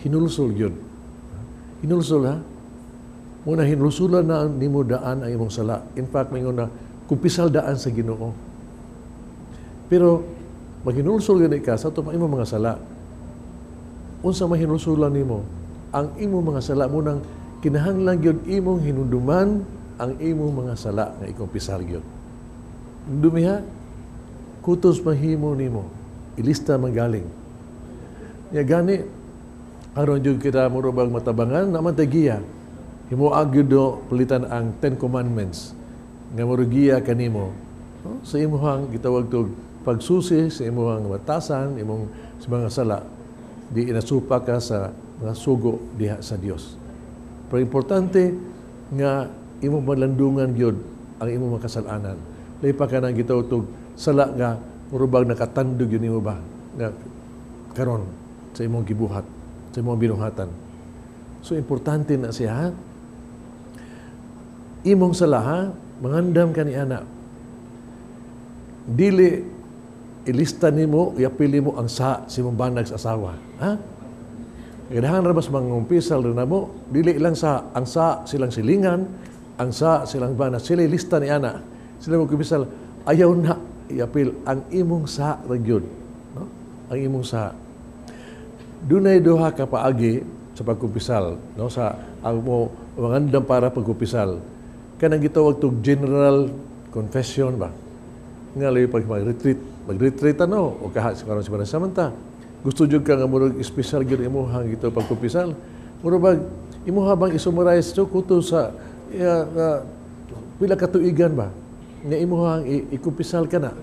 hinulsol gyud. Hinulsol ha. Muna hinulsulan na nimo daan ang imong sala. In fact, maingon na kumpisal daan sa Ginoo. Pero maghinulsol gani ka sa atong imong mga sala. Unsa mahinulsulan nimo? Ang imong mga sala munang kinahanglan gyud imong hinunduman ang imong mga sala nga ikumpisal gyud. Dumi ha, kutos mahimo nimo, ilista manggaling. Nya gani aron jud kita murubag matabangan naman tay giya. Himuag gyud do palitan ang 10 Commandments nga morugiya kanimo, no? Sa imuhang gitawag tog pagsusi sa imuhang batasan, imong sa mga sala, di inasupa ka sa mga sugo diha sa Dios. Pero importante nga imong malandungan gyud ang imong mga kasalanan. Lahi pa ka nang gitawag tog sala nga murubag nakatandog yun nimo ba nga karon sa imong gibuhat, sa imong binuhatan. So importante na siya ha. Imong sala ha, mangandam ka ni ana. Dili ilista nimo, iapili mo ang sa imong banag sa asawa. Ha? Kadahan ra bas mangumpisal rin na mo, dili lang sa ang sa silang silingan, ang sa silang bana, sila ilista ni ana. Sila magkumpisal, ayaw na iapil ang imong sa ra gyud, no? Ang imong sa. Dunay duha ka paagi sa pagkumpisal, no? Sa ang mo mangandam para pagkumpisal. Kanang gitawag tog general confession ba? Nga layo pag mag-retreat, mag-retreat ano o kaha sa karon sa Samanta. Gusto jud ka nga murag espesyal gyud imuhang gitawag pagkumpisal. Murag bag imuha bang isummarize to kuto sa pila ka tuigan ba nga imuhang ikumpisal ka na.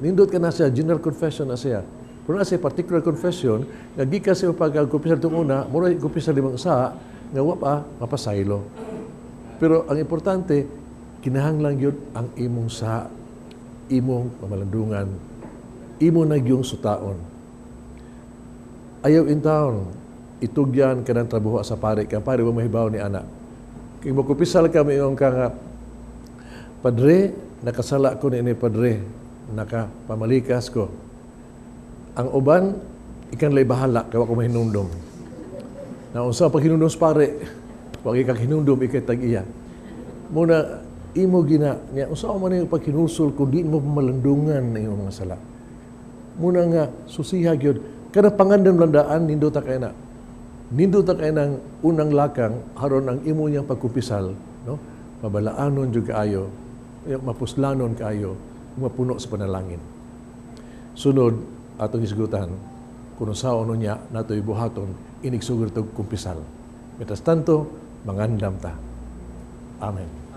Nindot ka na siya, general confession na siya. Pero na siya particular confession, nga gikan sa imong pagkumpisal itong una, mura kumpisal limang usa, nga wa pa mapasaylo. Pero ang importante, kinahanglan gyud ang imong sa imong pamalandungan, imo na gyung sutaon. Ayaw in town, itugyan ka ng trabaho sa pare, kang pare wa mahibaw ni ana. Kung magkumpisal ka, mayon ka nga, Padre, nakasala ko ni ini, Padre. Nakapamalikas ko. Ang uban, ikan lay bahala, kay wa ko mahinumdom. Na unsa paghinumdom sa pare, wa ikang hinumdom ikay tag-iya. Muna imo gina niya unsa man yung paghinulsol kung di mo malandungan ang imong mga sala. Muna nga susiha gyud kada pangandam landaan nindot kay na. Nindot kay nang unang lakang aron ang imo niyang pagkumpisal, no? Mabalaanon jud kaayo, mapuslanon kaayo, mapuno sa panalangin. Sunod atong hisgutan kung unsaon niya natoy buhaton inigsugod tog kumpisal. Mientras tanto, mangandam ta. Amen.